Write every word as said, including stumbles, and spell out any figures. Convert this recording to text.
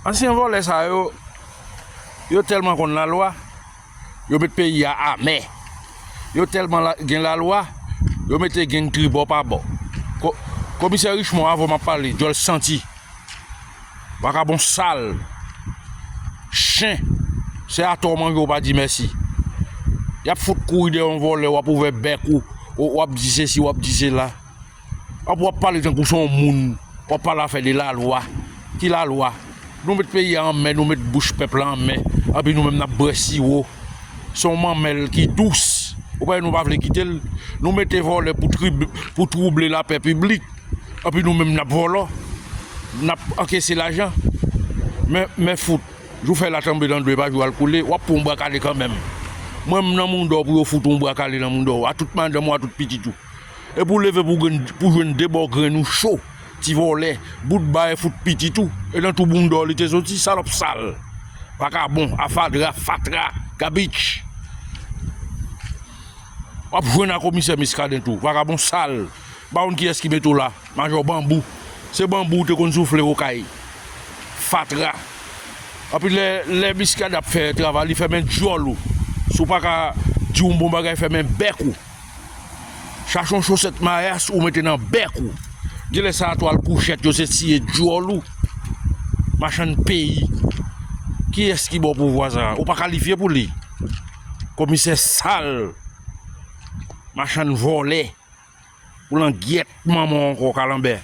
Ansyen vòlè sa yo, yo tèlman konn lalwa, yo met peyi a amè. Yo tèlman la- gen lalwa, yo mete gang tribò pa bò. Ko- Komisè Richemond, avan m ap pale, djòl santi. Vakabon sal. Chen. Se atò w manje, w pa di mèsi. Y ap fout kouri dèyè yon vòlè, w ap ouvè bèk ou, w ap di sesi, w ap di sela. Ap w ap pale tankou se yon moun, w ap pale afè de lalwa. Ki lalwa? Nou met peyi a an mè, nou met bouch pèp la an mè, anpi nou menm n ap bwè siwo. Se yon manmèl ki dous. Ou pa wè nou pa vle kite l? Nou mete vòlè pou trib- pou twouble lapè piblik. Anpi nou menm n ap vòlò. N ap ankese lajan. Men, men fout. Jou fèy la tonbe nan dlo, e pa jou al koule, w ap pran yon bwa kale kanmenm. Mwen, m nan mounda w pou yo fout yon bwa kale nan mounda w, a tout madanm ou, a tout pitit ou. Epi w leve pou, grenn- pou jwenn de bò grenn ou cho, ti vòlè, bout bay fout pitit ou, e nan tou bounda w li te soti, salòp sal. Vakabon, afadra, fatra, gabich. W ap jwenn a komisè Miskaden tou, vakabon sal. Pa konn kiyès ki mete w la, majò banbou. Se banbou ou te konn soufle okay. Fatra. Anpi lè, lè Miskaden ap fè travay, li fèmen djòl ou. Si w pa ka di yon bon bagay, fèmen bèk ou. Chache yon chosèt mayas ou mete nan bèk ou. Genlè sa a twal kouchèt yo se siye djòl ou. Machann peyi. Kiyès ki ba w pouvwa sa a? Ou pa kalifye pou li. Komisè sal. Machann vòlè. Ou langyèt manman w ankò, kalanbè.